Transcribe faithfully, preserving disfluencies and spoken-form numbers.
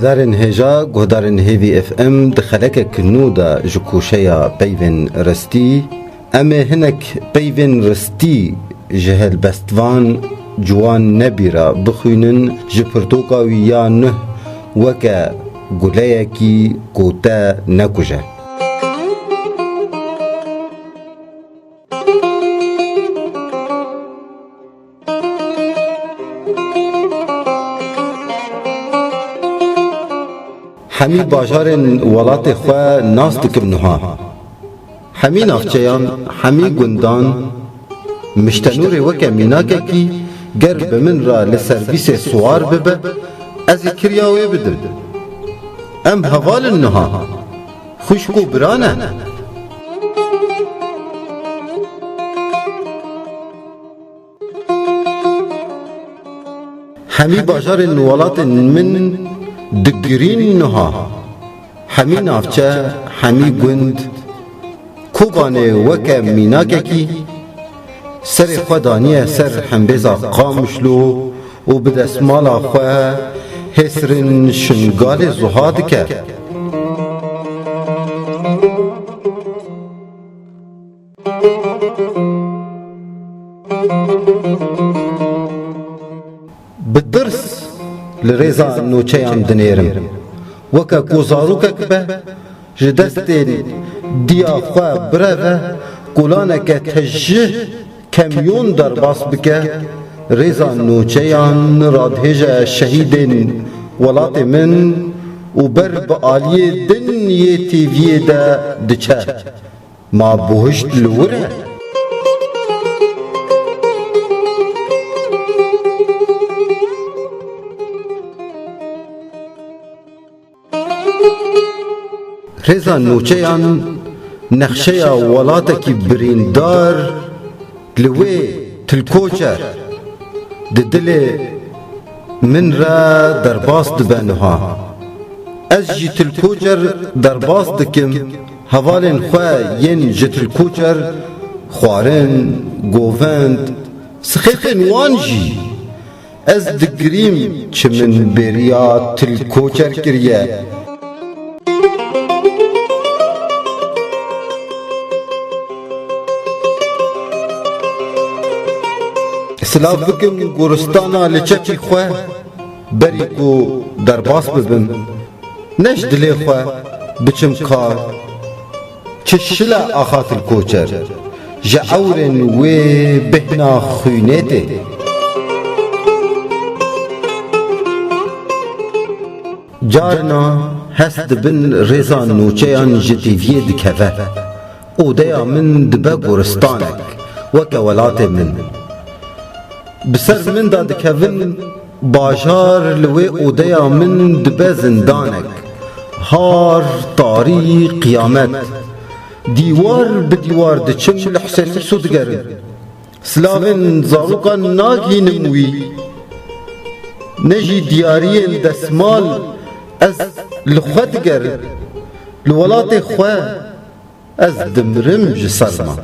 Guhdarên hêja, guhdarên Hêvî F M di xelekek nû de ji koşeya peyvên ristî. Em ê hinek peyvên ristî ji helbestvan Ciwan Nebî re bixwînin, ji pirtoka wî ya nuh, Weke guleyekî ku te nekuje. Hemî bajarên welatê xwe nas dikim nuha. Hemî navçeyan, hemî gundan, miştenûrê weke mînakekî ger bi min re li servîsê siwar bibe, ez ê kiriya wê bidim. Em heval in nuha. Xwişk û bira ne. Hemî bajarên welatên min digirîn nuha. Hemî navçe, hemî gund, Kobanê weke mînakekî serê xwe daniye ser hembêza Qamişlo û bi desmala xwe hêsirên Şingalê zuha dike. Bi tirs li rêza nûçeyan dinêrim. Weke ku zarokek be, ji destên diya xwe bireve, kolaneke tejih kemyon derbas bike, rêza nûçeyan radihêje şehîdên welatê min û ber bi aliyê din yê têviyê de diçe. Ma buhişt li wir e? Rêza nûçeyan nexşeya welatekî birîndar li wê tilkoçer di dilê min re derbas dibe niha. Ez jî tilkoçer derbas dikim, hevalên xwe yên ji tilkoçer, xwarin, govend, sixêxên wan jî. Ez digirîm çi min bêriya tilkoçer kiriye. Silav bikim goristana li çepî xwe, berî ku derbas bibim. Ne ji dilê xwe biçim kar. Çi şile axa tilkoçer, ji ewrên wê bêhna xwînê tê. Carna hest dibin rêza nûçeyan ji têviyê dikeve. Odeya min dibe goristanek, weke welatê min. Bi ser min de dikevin bajar, li wê odeya min dibe zindanek. Har, tarî, qiyamet. Dîwar bi dîwar diçim, li Husên Îso digerim. Silavên zarokan nagihînim wî. Ne jî diyariyên desmal ez li xwe digerim. Li welatê xwe ez dimirim ji serma.